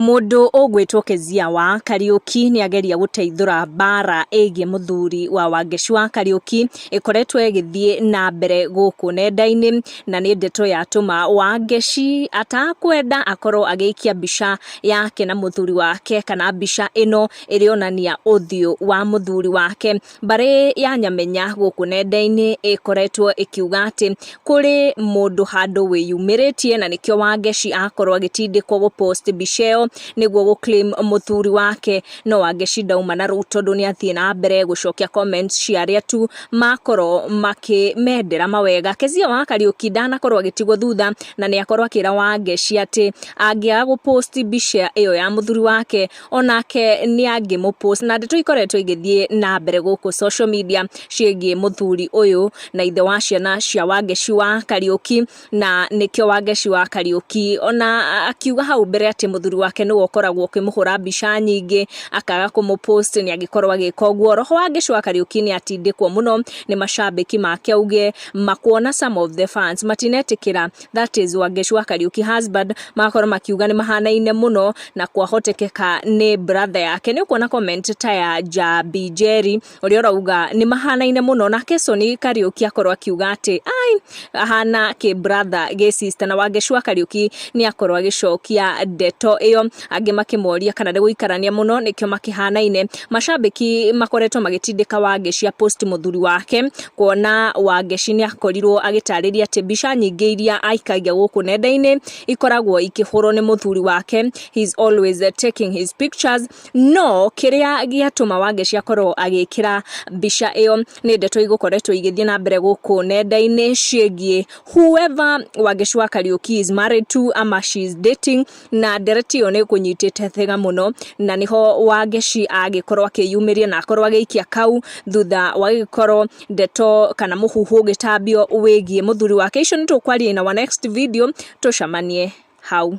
Mũndũ ũgwĩtwo Kezia wa Kariũki nĩ ageria gũteithũra mbara ĩgiĩ mũthuri wa Wangeci wa Kariũki ĩkoretwo ĩgĩthiĩ na mbere gũkũ nenda-inĩ, na nĩ ndeto yatũma Wangeci atakwenda akorwo agĩikia mbica yake na mũthuri wake kana mbica ĩno ĩrĩonania ũthiũ wa mũthuri wake. Mbarĩ ya Nyamenya gũkũ nenda-inĩ ĩkoretwo ĩkiuga atĩ kũrĩ mũndũ handũ wĩyumĩrĩtie na nĩkĩo Wangeci akorwo agĩtindĩkwo gũ post mbica ĩyo nĩguo gũ claim mũthuri wake, no Wangeci ndauma na rũu tondũ nĩ athiĩ na mbere gũcokia comments cia arĩa tu makorwo makĩmendera mawega. Kezia wa Kariũki ndanakorwo agĩtigwo thutha na nĩ akorwo akĩra Wangeci atĩ angĩaga gũ post mbica ĩyo ya mũthuri wake onake nĩ angĩmũpost, na ndeto ikoretwo igĩthiĩ na mbere gũkũ social media ciĩgiĩ mũthuri ũyũ na ithe wa ciana cia Wangeci wa Kariũki, na nĩkĩo Wangeci wa Kariũki ona akiuga hau mbere atĩ mũthuri wake nĩwe ũkoragwo ũkĩmũhũra mbica nyingĩ akaga kũmũpost nĩ angĩkorwo agĩka ũguo. Roho Wangeci wa Kariũki nĩ atindĩkwo mũno nĩ macambĩki make auge makuona some of the fans matinetĩkĩra, that is Wangeci wa Kariũki husband, magakorwo makiuga nĩ mahanaine mũno na kwahotekeka nĩ brother yake. Nĩ ũkuona comment ta ya Jambi Njeri ũrĩa ũrauga nĩ mahanaine mũno, nake Soni Kariũki akorwo akiuga atĩ ai ahana kĩ brother gĩ sister, na Wangeci wa Kariũki nĩ akorwo agĩcokia ndeto ĩyo, angĩ makĩmoria kana nĩ gũikarania mũno nĩkĩo makĩhanaine. Macambĩki makoretwo magĩtindĩka Wangeci a post mũthuri wake, kuona Wangeci nĩ akorirwo agĩtarĩria atĩ mbica nyingĩ iria aikagia gũkũ nenda-inĩ ikoragwo ikĩhũrwo nĩ mũthuri wake, he is always taking his pictures. No kĩrĩa gĩatũma Wangeci akorwo agĩkĩra mbica ĩyo nĩ ndeto igũkoretwo igĩthiĩ na mbere gũkũ nenda-inĩ ciĩgiĩ whoever Wangeci wa Kariũki is married to ama she is dating, na ndereti ĩyo nĩ ĩkũnyitĩte thega mũno, na nĩho Wangeci agĩkorwo akĩyumĩria na akorwo agĩikia kau thutha wa gĩkorwo ndeto kana mũhuhu ũgĩtambio wĩgiĩ mũthuri wake. Icio nĩ tũkwaria in our next video, tũcemanie hau.